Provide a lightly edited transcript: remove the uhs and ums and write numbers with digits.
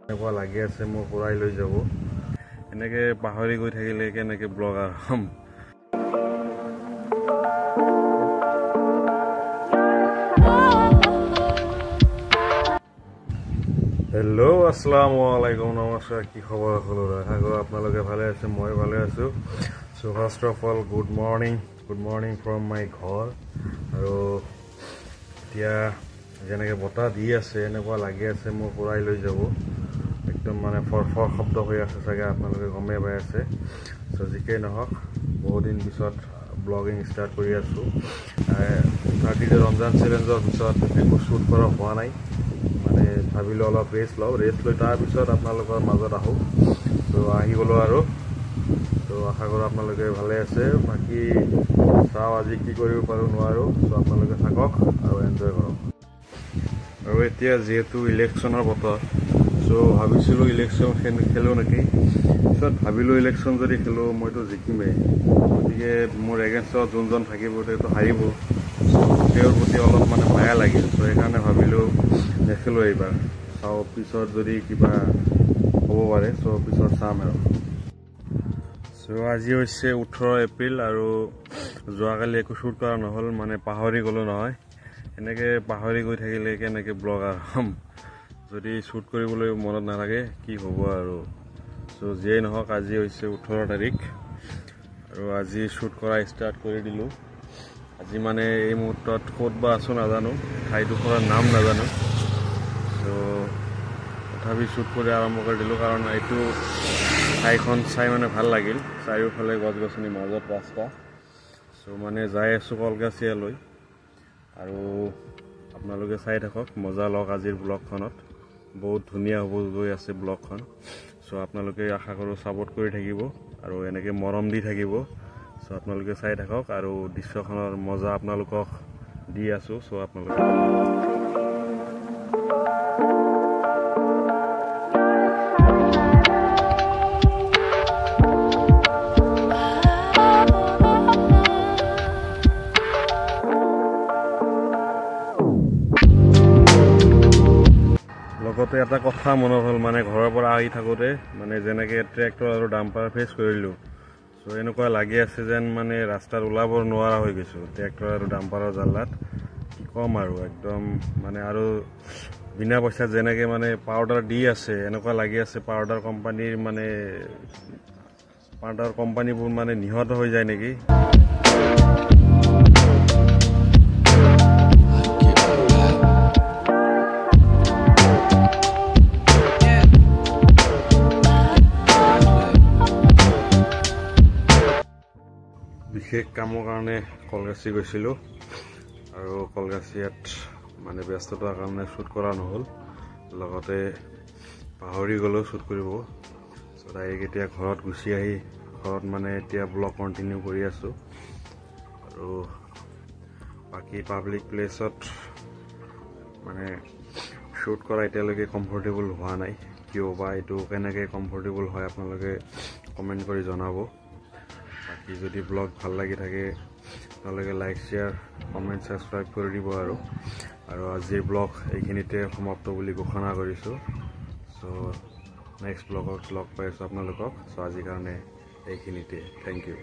এনেকুৱা লাগি আছে মোৰ পৰাই লৈ যাব। এনেকৈ পাহৰি গৈ থাকিলে কেনেকৈ ব্লগাৰ হ'ম। হেল্ল', আসসালামু আলাইকুম, নমস্কাৰ। কি খবৰ সকলোৰে? আশা কৰোঁ আপোনালোকে ভালে আছে, মই ভালে আছোঁ। So first of all good morning, good morning from my ঘৰ। আৰু এতিয়া যেনেকৈ বতাহ দি আছে, এনেকুৱা লাগি আছে মোৰ পৰাই লৈ যাব। একদম মানে ফৰফৰ শব্দ হৈ আছে চাগে, আপোনালোকে গমেই পাই আছে। চ' যিকেই নহওক, বহুদিন পিছত ব্লগিং ষ্টাৰ্ট কৰি আছোঁ। 30 ডে ৰমজান চেলেঞ্জৰ পিছত একো শ্বুট কৰা হোৱা নাই, মানে ভাবিলোঁ অলপ ৰেষ্ট লওঁ, ৰেষ্ট লৈ তাৰপিছত আপোনালোকৰ মাজত আহোঁ। ত' আহি গ'লোঁ আৰু। ত' আশা কৰোঁ আপোনালোকে ভালে আছে। বাকী চাওঁ আজি কি কৰিব পাৰোঁ নোৱাৰোঁ। চ' আপোনালোকে থাকক আৰু এনজয় কৰক। আৰু এতিয়া যিহেতু ইলেকশ্যনৰ বতৰ, চ' ভাবিছিলোঁ ইলেকশ্যন খেলোঁ নেকি। পিছত ভাবিলোঁ ইলেকশ্যন যদি খেলোঁ মইতো জিকিমেই, গতিকে মোৰ এগেইনষ্টত যোনজন থাকিব তেওঁতো হাৰিব। চ' তেওঁৰ প্ৰতি অলপ মানে মায়া লাগিল। চ' সেইকাৰণে ভাবিলোঁ নেখেলোঁ এইবাৰ, চাওঁ পিছত যদি কিবা হ'ব পাৰে। চ' পিছত চাম আৰু। চ' আজি হৈছে 18 এপ্ৰিল আৰু যোৱাকালি একো শ্বুট কৰা নহ'ল, মানে পাহৰি গ'লোঁ নহয়। এনেকৈ পাহৰি গৈ থাকিলে কেনেকৈ ব্লগাৰ হ'ম? যদি শ্বুট কৰিবলৈ মনত নাথাকে কি হ'ব আৰু। চ' যিয়েই নহওক, আজি হৈছে 18 তাৰিখ আৰু আজি শ্বুট কৰা ষ্টাৰ্ট কৰি দিলোঁ। আজি মানে এই মুহূৰ্তত ক'ত বা আছোঁ নাজানো, ঠাইডোখৰৰ নাম নাজানো। চ' তথাপি শ্বুট কৰি আৰম্ভ কৰি দিলোঁ, কাৰণ এইটো ঠাইখন চাই মানে ভাল লাগিল। চাৰিওফালে গছ গছনিৰ মাজত ৰাস্তা। চ' মানে যাই আছোঁ কলগাছিয়ালৈ আৰু আপোনালোকে চাই থাকক, মজা লওক আজিৰ ব্লগখনত। বহুত ধুনীয়া হ'ব গৈ আছে ব্লগখন। চ' আপোনালোকে আশা কৰোঁ ছাপোৰ্ট কৰি থাকিব আৰু এনেকৈ মৰম দি থাকিব। চ' আপোনালোকে চাই থাকক আৰু দৃশ্যখনৰ মজা আপোনালোকক দি আছোঁ। চ' আপোনালোকে লগতে এটা কথা মনত হ'ল, মানে ঘৰৰ পৰা আহি থাকোঁতে মানে যেনেকৈ ট্ৰেক্টৰ আৰু ডাম্পাৰ ফেচ কৰিলোঁ, চ' এনেকুৱা লাগি আছে যেন মানে ৰাস্তাত ওলাব নোৱাৰা হৈ গৈছোঁ ট্ৰেক্টৰ আৰু ডাম্পাৰৰ জালাত। কি ক'ম আৰু, একদম মানে আৰু বিনা পইচাত যেনেকৈ মানে পাউডাৰ দি আছে, এনেকুৱা লাগি আছে পাউডাৰ কোম্পানীৰ মানে পাউডাৰ কোম্পানীবোৰ মানে নিহত হৈ যায় নেকি। বিশেষ কামৰ কাৰণে কলগাছি গৈছিলোঁ আৰু কলগাছিয়াত মানে ব্যস্ততাৰ কাৰণে শ্বুট কৰা নহ'ল, লগতে পাহৰি গ'লোঁ শ্বুট কৰিব। চ' ডাইৰেক্ট এতিয়া ঘৰত গুচি আহি ঘৰত মানে এতিয়া ব্লগ কণ্টিনিউ কৰি আছোঁ। আৰু বাকী পাব্লিক প্লেচত মানে শ্বুট কৰা এতিয়ালৈকে কমফৰ্টেবল হোৱা নাই, কিয় বা এইটো কেনেকৈ কমফৰ্টেবল হয় আপোনালোকে কমেণ্ট কৰি জনাব। বাকী যদি ব্লগ ভাল লাগি থাকে আপোনালোকে লাইক, শ্বেয়াৰ, কমেণ্ট, ছাবস্ক্ৰাইব কৰি দিব। আৰু আৰু আজিৰ ব্লগ এইখিনিতে সমাপ্ত বুলি ঘোষণা কৰিছোঁ। চ' নেক্সট ব্লগত লগ পাই আছোঁ আপোনালোকক। চ' আজিৰ কাৰণে এইখিনিতে, thank U.